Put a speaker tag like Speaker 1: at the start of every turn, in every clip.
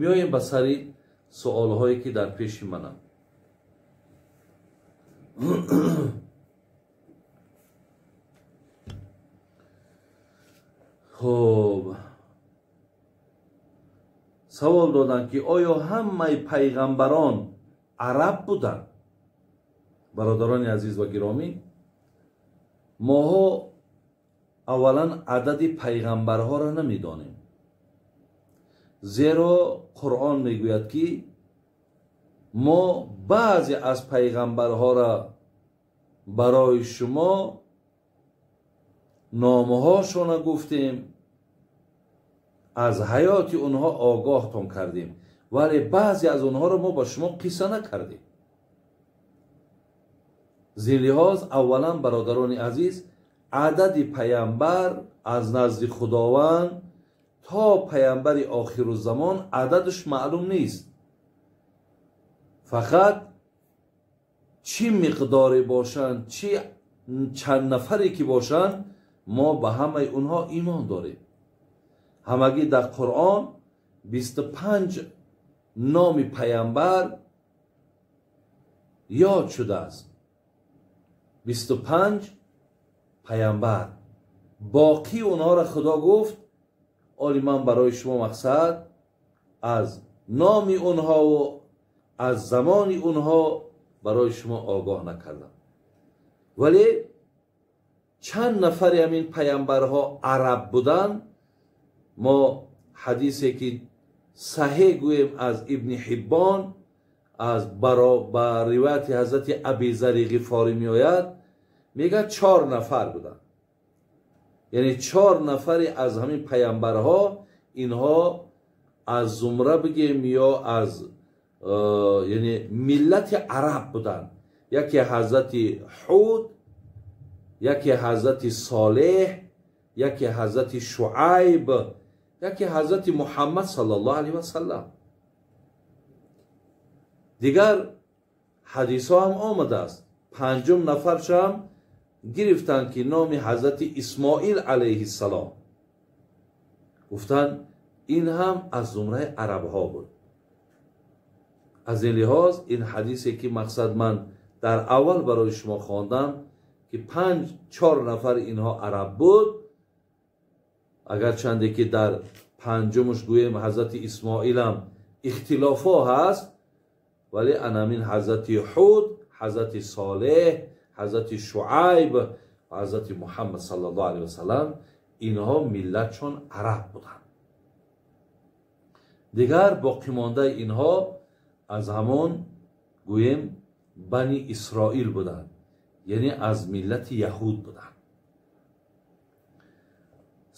Speaker 1: Меоем ба сари суолҳое ки дар пеши мананд. Хуб, савол доданд ки оё ҳамаи пайғамбарон араб буданд? Бародарони азиз ва гиромӣ, моҳо аввалан адади пайғамбарҳоро намедонем, зеро Қуръон мегӯяд ки мо баъзе аз пайғамбарҳоро барои шумо номҳошона гуфтем, аз ҳаёти онҳо огоҳтон кардем, вале баъзе аз онҳоро мо ба шумо қисса накардем. Зин лиҳоз аввалан бародарони азиз, адади пайғамбар аз назди Худованд то пайғамбари охирузамон ададаш маълум нест. Фақат чӣ миқдоре бошанд, чӣ чанд нафаре ки бошанд, мо ба ҳамаи онҳо имон дорем. Ҳамагӣ дар Қуръон 25 номи пайғамбар ёд шудааст. 25 пайғамбар. Боқӣ онҳоро Худо гуфт оли ман барои шумо мақсад аз номи онҳову аз замони онҳо барои шумо огоҳ накардам. Вале чанд нафари ҳамин пайғамбарҳо араб буданд, мо ҳадисе ки саҳеҳ гӯем аз Ибни Ҳиббон, аз ба ривояти ҳазрати Абизари Ғифорӣ меояд, мегӯяд 4 нафар буданд. Яъне 4 нафари аз ҳамин пайғамбарҳо инҳо аз зумра бигем ё аз яъне миллати араб буданд. Яке ҳазрати Ҳуд, яке ҳазрати Солеҳ, яке ҳазрати Шуайб, яке ҳазрати Муҳаммад саллаллоҳу алайҳи васаллам. Дигар ҳадисҳо ҳам омадааст. 5 нафаршам гирифтанд ки номи ҳазрати Исмоил алайҳиссалом. Гуфтанд ин ҳам аз зумраи арабҳо буд. Аз ин лиҳоз ин ҳадисе ки мақсад ман дар аввал барои шумо хондам ки 5-4 нафар инҳо араб буд, агарчанде ки дар панҷумаш гӯем ҳазрати Исмоилам ихтилофҳо ҳаст, вале анамин ҳазрати Ҳуд, ҳазрати Солеҳ, ҳазрати Шуайб ва ҳазрати Муҳаммад саллаллоҳу алайҳи васаллам инҳо миллатшон араб буданд. Дигар боқимондаи инҳо аз ҳамон гӯем Бани Исроил буданд, яъне аз миллати яҳуд буданд.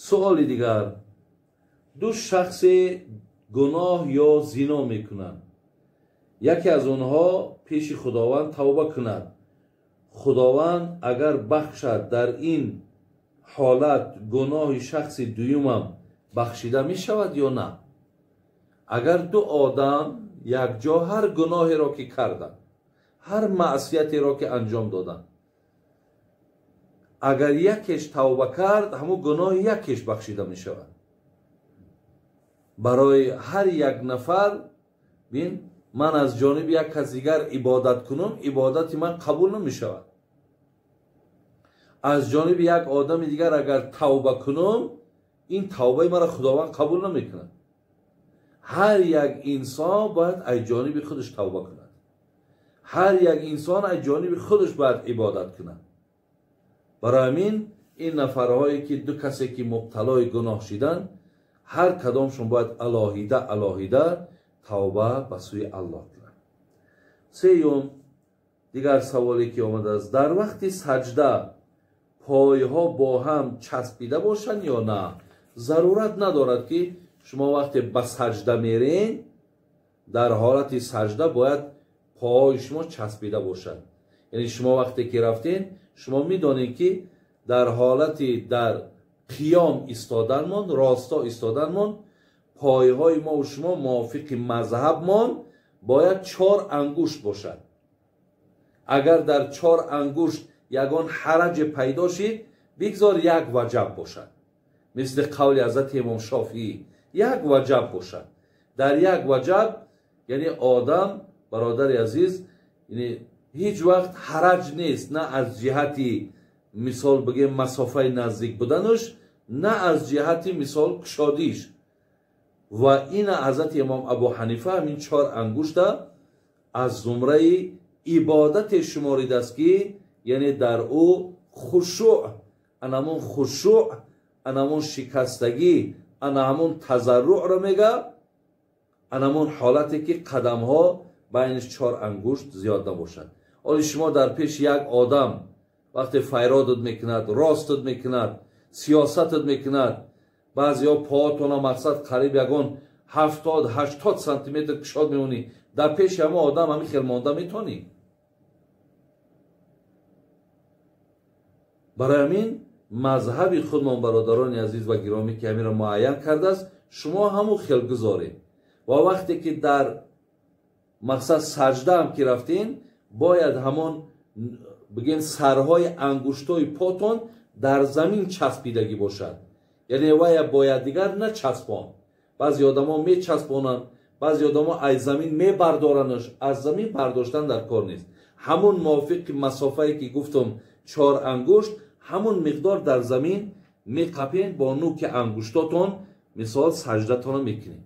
Speaker 1: Суоли дигар: ду шахсе гуноҳ ё зино мекунанд, яке аз онҳо пеши Худованд тавба кунад, Худованд агар бахшад, дар ин ҳолат гуноҳи шахси дуюмам бахшида мешавад ё на? Агар ду одам якҷо ҳар гуноҳеро ки карданд, ҳар маъсиятеро ки анҷом доданд, агар якеш тавба кард, ҳамун гуноҳи якеш бахшида мешавад. Барои ҳар як нафар бин, ман аз ҷониби як кас дигар ибодат кунам, ибодати ман қабул намешавад. Аз ҷониби як одами дигар агар тавба кунам, ин тавбаи маро Худованд қабул намекунад. Ҳар як инсон бояд аз ҷониби худаш тавба кунад. Ҳар як инсон аз ҷониби худаш бояд ибодат кунад. Барои ҳамин ин нафарҳое ки ду касе ки мубталои гуноҳ шиданд, ҳар кадомшон бояд алоҳида алоҳида тавба ба сӯи Аллоҳ кунанд. Сеюм, дигар саволе ки омадааст: дар вақти саҷда пойҳо бо ҳам часпида бошанд ё на? Зарурат надорад ки шумо вақте ба саҷда мерен, дар ҳолати саҷда бояд пойҳои шумо часпида бошад. Яъне шумо вақте ки рафтен, шумо медонед ки дар ҳолати дар қиём истоданмон, росто истоданмон, пойҳои мо ва шумо мувофиқи мазҳабмон бояд 4 ангушт бошад. Агар дар 4 ангушт ягон ҳараҷ пайдо шид, бигзор як ваҷаб бошад. Мисли қавли ҳазрати имом Шофиӣ, як ваҷаб бошад. Дар як ваҷаб, яъне одам, бародари азиз, яъне ҳеҷ вақт ҳараҷ нест, на аз ҷиҳати мисол бигем масофаи наздик буданаш, на аз ҷиҳати мисол кушодиш. Ва ина ҳазрати имом Абу Ҳанифа ҳамин 4 ангушта аз зумраи ибодате шуморидааст, ки яъне дар ӯ хушӯъ, анамон хушӯъ, анамон шикастагӣ, ана ҳамон тазарруъро мега, анамон ҳолате ки қадамҳо байниш 4 ангушт зиёд набошад. Оли шумо дар пеши як одам вақте файродат мекунад, ростат мекунад, сиёсатат мекунад, баъзеҳо поатона мақсад қариб ягон 70-80 сантиметр кушод мемонӣ, дар пеши ҳамон одам ҳамин хел монда метонӣ? Барои ҳамин мазҳаби худмон, бародарони азиз ва гиромӣ, ки ҳаминро муайян кардааст, шумо ҳамун хел гузоред. Ва вақте ки дар мақсад саҷда ҳам ки рафтин, бояд ҳамон бигем сарҳои ангуштои потон дар замин часпидагӣ бошад. Яъне вая бояд дигар начаспон. Баъзе одамо мечаспонанд, баъзе одамо аз замин мебардоранаш, аз замин бардоштан дар кор нест. Ҳамун мувофиқи масофае ки гуфтам 4 ангушт, ҳамун миқдор дар замин меқапен, бо нуки ангуштотон мисол саҷдатонро мекунед.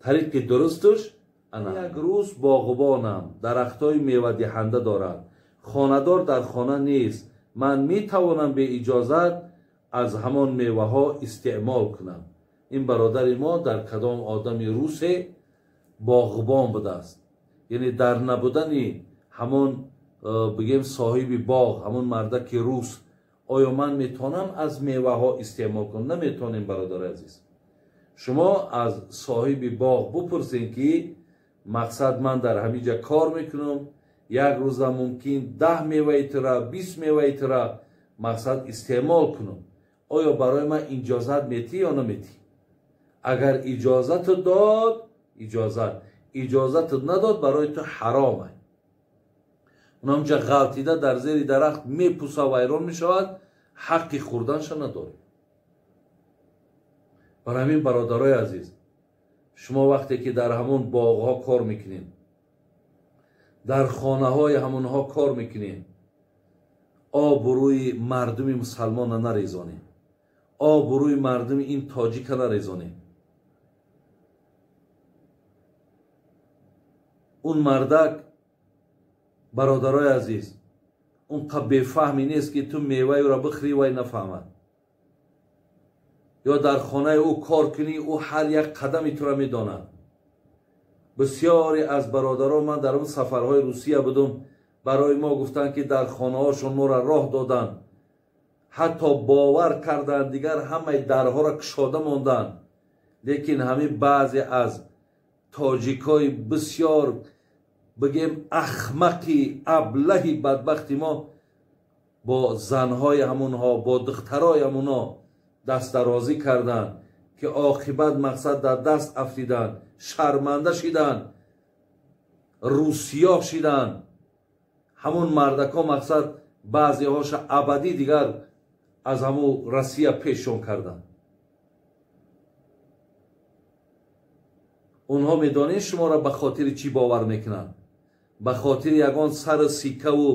Speaker 1: Тариқи дурусташ ана. Як рӯз боғбонам, дарахтҳои мевадиҳанда дорад, хонадор дар хона нест, ман метавонам бе иҷозат аз ҳамон меваҳо истеъмол кунам. Ин бародари мо дар кадом одами русе боғбон будааст, яъне дар набудани ҳамон бигем соҳиби боғ, ҳамон мардаки рус, оё ман метавонам аз меваҳо истеъмол кунам? Наметавонем, бародари азиз. Шумо аз соҳиби боғ бупурсед, ки мақсад ман дар ҳамин ҷа кор мекунам, як рӯза мумкин 10 меваи тура, 20 меваи тура мақсад истеъмол кунам, оё барои ман иҷозат метӣ ё наметӣ? Агар иҷозату дод, иҷозат, иҷозату надод, барои ту ҳаром аст. Унамҷа ғалтида дар зери дарахт мепуса, вайрон мешавад, ҳаққи хӯрданша надорӣ. Барои ҳамин, бародарои азиз, шумо вақте ки дар ҳамон боғҳо кор мекунед, дар хонаҳои ҳамонҳо кор мекунед, обрӯи мардуми мусалмонро нарезонед, обрӯи мардуми ин тоҷика нарезонед. Он мардак, бародарои азиз, он қа бефаҳмӣ нест, ки ту меваи ӯро бихӯрӣ, вай нафаҳмад. Ё дар хонаи ӯ кор кунӣ, ӯ ҳар як қадами туро медонад. Бисёре аз бародарон, ман дар он сафарҳои Русия будум, барои мо гуфтанд, ки дар хонаҳошон моро роҳ доданд, ҳатто бовар карданд, дигар ҳамаи дарҳоро кушода монданд. Лекин ҳамин баъзе аз тоҷикҳои бисёр бигем ахмақи аблаҳи бадбахти мо бо занҳои ҳамонҳо, бо духтарои ҳамонҳо дастдарозӣ карданд, ки оқибат мақсад дар даст афтиданд, шарманда шиданд, русиёҳ шиданд. Ҳамон мардакҳо мақсад баъзеҳоша абадӣ дигар аз ҳамун Россия пешон карданд. Онҳо медонед шуморо ба хотири чӣ бовар мекунанд? Ба хотири ягон сару сиккаву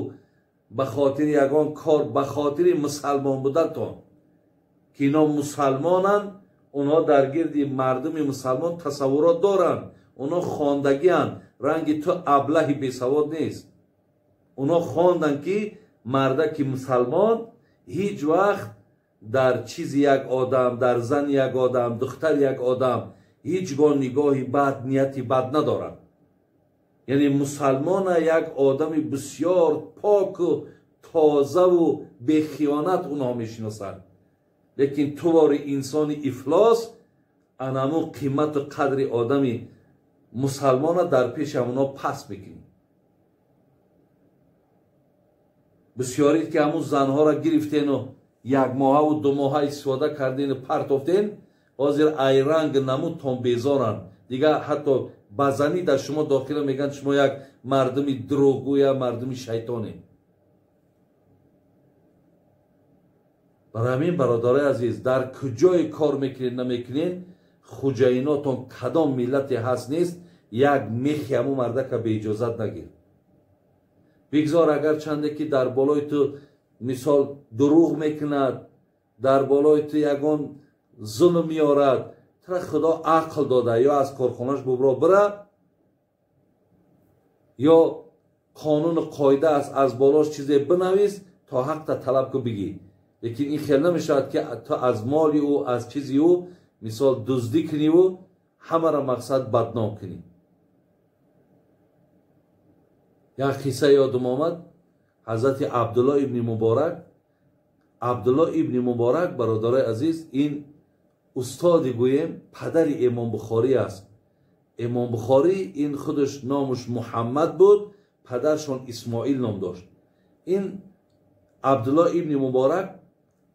Speaker 1: ба хотири ягон кор, ба хотири мусалмон будантон, ки ино мусалмонанд. Онҳо дар гирди мардуми мусалмон тасаввурот доранд, онҳо хондагианд, ранги ту аблаҳи бесавод нест. Онҳо хонданд, ки мардаки мусалмон ҳеҷ вақт дар чизи як одам, дар зани як одам, духтари як одам ҳеҷ гоҳ нигоҳи бад, нияти бад надорад. Яъне мусалмона як одами бисёр поку тозаву бехиёнат онҳо мешиносанд. Лекин ту бори инсони ифлос анаму қимату қадри одами мусалмона дар пеши ҳамонҳо паст мекунӣ. Бисёрид ки ҳамун занҳоро гирифтену як моҳаву 2 моҳа истифода кардену партофтен, ҳозир айранг намудтон безоранд. Дигар ҳатто ба занӣ дар шумо дохила мегӯянд, шумо як мардуми дурӯғгӯя, мардуми шайтоне. Барои ҳамин, бародарои азиз, дар куҷое кор мекунед намекунед, хуҷаинотон кадом миллате ҳаст нест, як мехи ҳамун мардака беиҷозат нагир. Бигзор агарчанде ки дар болои ту мисол дурӯғ мекунад, дар болои ту ягон зулм меорад, тура Худо ақл дода, ё аз корхонаш бубро бира, ё қонуну қоида аст, аз болош чизе бинавис то ҳақта талаб ку бигӣ. Лекин ин хел намешавад ки ту аз моли ӯ, аз чизи ӯ мисол дуздӣ куниву ҳамаро мақсад бадном кунӣ. Як қисса ёдум омад. Ҳазрати Абдулло ибни Муборак. Абдулло ибни Муборак, бародарои азиз, ин устоди гӯем падари Имом Бухорӣ аст. Имом Бухорӣ ин худаш номаш Муҳаммад буд, падаршон Исмоил ном дошт. Ин Абдулло ибни Муборак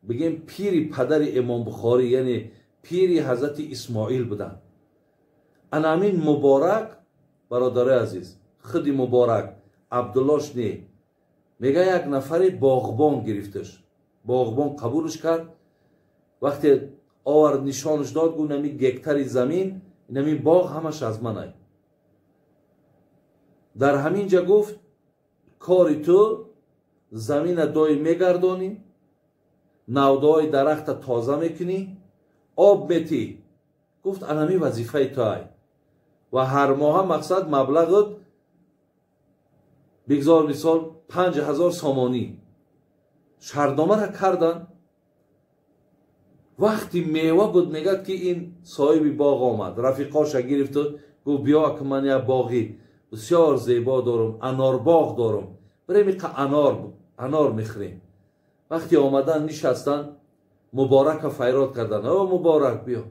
Speaker 1: бигем пири падари Имом Бухорӣ, яъне пири ҳазрати Исмоил буданд. Ана ҳамин Муборак, бародарои азиз, худи Муборак, Абдуллош не, мега як нафаре боғбон гирифташ. Боғбон қабулш кард. Вақте овард нишонаш дод, гуфт нами гектари замин, нами боғ ҳамаш аз манай. Дар ҳамин ҷа гуфт кори ту замина доим мегардонӣ, навдаҳои дарахта тоза мекунӣ, об метӣ. Гуфт анами вазифаи ту ай. Ва ҳар моҳа мақсад маблағат бигзор мисол 5000 сомонӣ. Шартномаро кардан. Вақти мева буд, мегӯяд ки ин соҳиби боғ омад, рафиқоша гирифту гуфт биё ки ман як боғи бисёр зебо дорам, анорбоғ дорам, бирем иқа анор мехӯрем. Вақти омадан нишастан, Муборака файрод кардан: о Муборак, биё.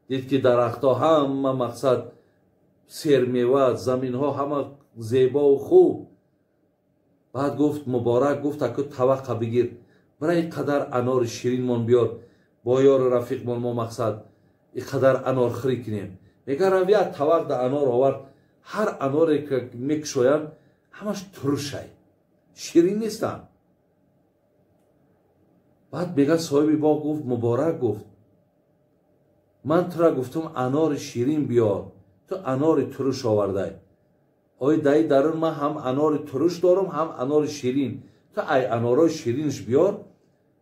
Speaker 1: Дид ки дарахтҳо ҳама мақсад сермева, заминҳо ҳама зебову хуб. Баъд гуфт Муборак, гуфт аку таваққа бигир, бира ин қадар анори ширинмон биёр, бо ёру рафиқмон мо мақсад ин қадар анорхӯрӣ кунем. Мега равия тавақ да анор овард. Ҳар аноре ки мекушоянд ҳамаш турушай, ширин нестанд. Баъд мега соҳиби боғ гуфт Муборак, гуфт ман тура гуфтум анори ширин биёр, ту анори туруш овардай. Ой даи дарун ман ҳам анори туруш дорам, ҳам анори ширин, ту ай анорои ширинш биёр.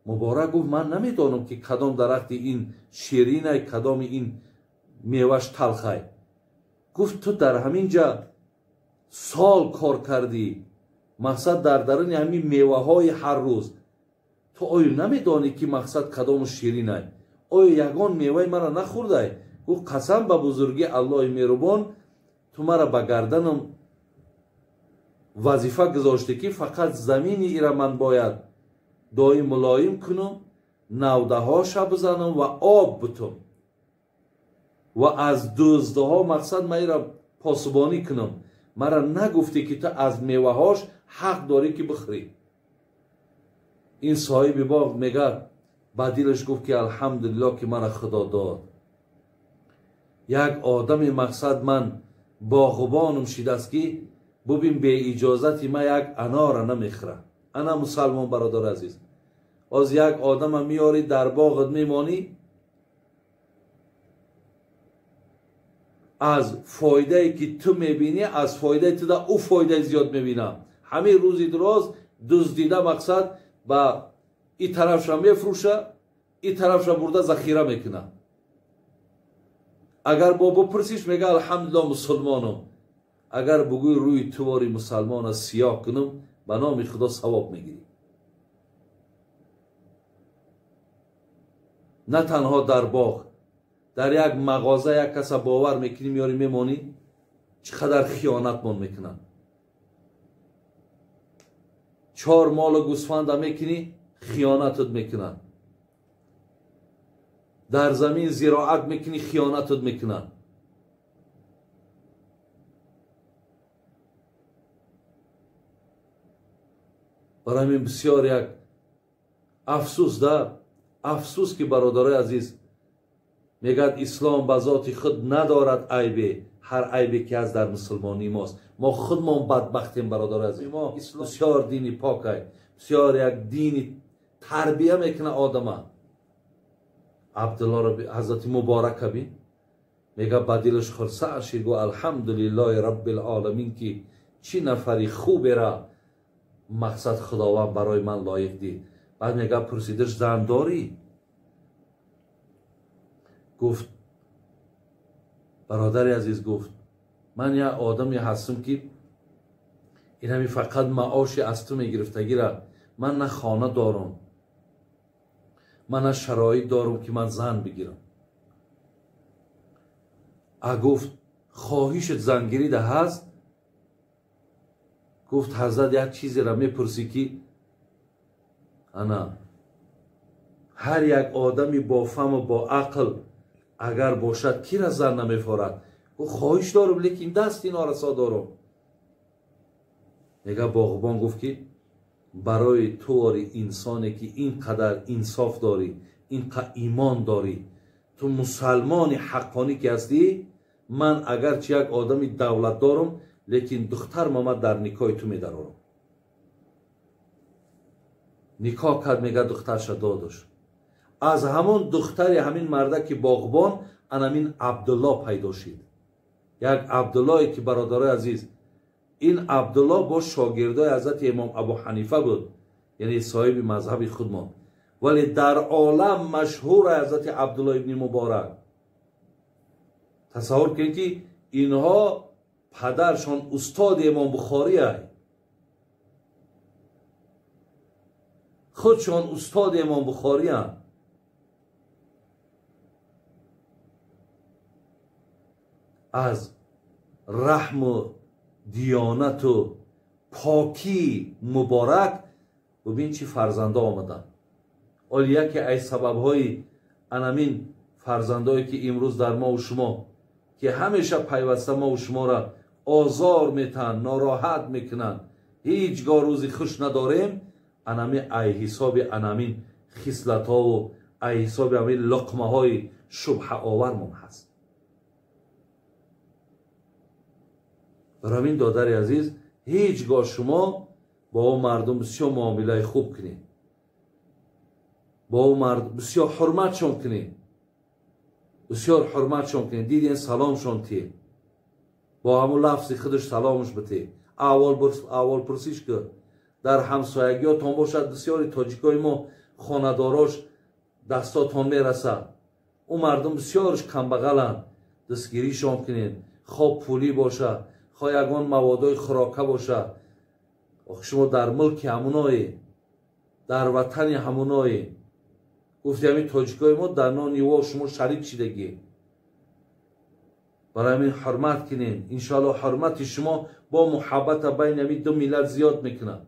Speaker 1: Муборак гуфт ман намедонам ки кадом дарахти ин ширинай, кадоми ин меваш талхай. Гуфт ту дар ҳамин ҷа сол кор кардӣ, мақсад дар даруни ҳамин меваҳои ҳар рӯз, ту оё намедонӣ ки мақсад кадому ширинай? Оё ягон меваи мара нахӯрдай? Гуфт қасам ба бузургии Аллоҳи меҳрубон, ту мара ба гарданам вазифа гузоштӣ ки фақат замини ира ман бояд доим мулоим кунам, навдаҳоша бизанам ва об бутум ва аз дуздаҳо мақсад ман ира посубонӣ кунам. Мара нагуфтӣ ки ту аз меваҳош ҳақ дорӣ ки бихӯрӣ. Ин соҳиби боғ мегӯяд ба дилаш гуфт ки алҳамдулиллоҳ ки мара Худо дод. Як одами мақсад ман боғбонум шидааст ки бубин беиҷозати ман як анора намехӯра. Ана мусалмон, бародари азиз, оз як одама меорӣ дар боғат мемонӣ, аз фоидае ки ту мебинӣ, аз фоидаи ту да ӯ фоидаи зиёд мебина. Ҳамин рӯзи дуроз дуздида мақсад ба и тарафша мефурӯша, и тарафша бурда захира мекуна. Агар бо бупурсиш мега алҳамдулиллоҳ мусулмонам. Агар бугӯй рӯи тувори мусалмона сиёҳ кунам, ба номи Худо савоб мегирӣ. На танҳо дар боғ, дар як мағоза як каса бовар мекунӣ, меёрӣ мемонӣ, чӣ қадар хиёнатмон мекунанд. 4 молу гӯсфанда мекунӣ, хиёнатат мекунанд. Дар замин зироат мекунӣ, хиёнатат мекунанд. Барои ҳамин бисёр як афсӯс да, афсӯс ки бародарои азиз, мегӯяд ислом ба зоти худ надорад айбе, ҳар айбе ки ҳаст дар мусулмонии мост. Мо худмон бадбахтем, бародарои азиз. Бисёр дини покай, бисёр як дини тарбия мекунад одама. Абдуллоро, ҳазрати Муборака бин, Мега ба дилаш хурсанд шид, гу алҳамдулиллоҳи раббил оламин, ки чӣ нафари хубера мақсад Худованд барои ман лоиқ дид. Баъд мега пурсидаш зан дорӣ? Гуфт бародари азиз, гуфт ман як одаме ҳастам ки инами фақат маоши аз ту мегирифтагира, ман на хона дорам, ман на шароит дорам ки ман зан бигирам. А гуфт хоҳишат зангирида ҳаст? Гуфт ҳазрат як чизеро мепурсӣ ки ана ҳар як одами бофаҳму бо ақл агар бошад кира зан намефорад? Гуфт хоҳиш дорам, лекин дасти норасо дорам. Мега боғбон гуфт ки барои туори инсоне ки ин қадар инсоф дорӣ, ин қадар имон дорӣ, ту мусалмони ҳаққонӣ ки ҳастӣ, ман агарчи як одами давлат дорам, лекин духтар мама дар никоҳи ту медарорам. Никоҳ кард, мега духтарша додуш. Аз ҳамон духтари ҳамин марда ки боғбон, анамин Абдулло пайдо шид. Як Абдуллое ки бародарои азиз, ин Абдулло бо шогирдои ҳазрати имом Абу Ҳанифа буд, яъне соҳиби мазҳаби худмон, вале дар олам машҳур ҳазрати Абдулло ибни Муборак. Тасаввур кунед ки инҳо падаршон устоди имом Бухорӣ ай, худшон устоди имом Бухорианд. Аз раҳму диёнату покии Муборак бубин чӣ фарзандо омаданд. Оли яке аз сабабҳои анамин фарзандое ки имрӯз дар мову шумо ки ҳамеша пайваста мову шуморо озор метаҳанд, нороҳат мекунанд, ҳеҷ гоҳ рӯзи хуш надорем, анами ай ҳисоби анамин хислатҳову ай ҳисоби ҳамин луқмаҳои шубҳаовармон ҳаст. Барои ҳамин додари азиз, ҳеҷ гоҳ шумо бо ӯ мардум бисёр муомилаи хуб кунед, бо ӯ мардум бисёр ҳурматшон кунед, бисёр ҳурматшон кунед. Диден саломшон тиҳ, бо ҳамун лафзи худаш саломш битеҳ, аҳволпурсиш кун. Дар ҳамсоягиётон бошад, бисёри тоҷикои мо хонадорош дастотон мерасад, ӯ мардум бисёрш камбағаланд, дастгиришон кунед, хоб пулӣ бошад, хо ягон маводои хӯрока бошад. Ох, шумо дар мулки ҳамуное, дар ватани ҳамуное. Гуфти ҳамин тоҷикои мо дар нони во шумо шарик шидагӣ. Барои ҳамин ҳурмат кунед. Иншоалло ҳурмати шумо бо муҳаббата байни ҳамин ду миллат зиёд мекунад.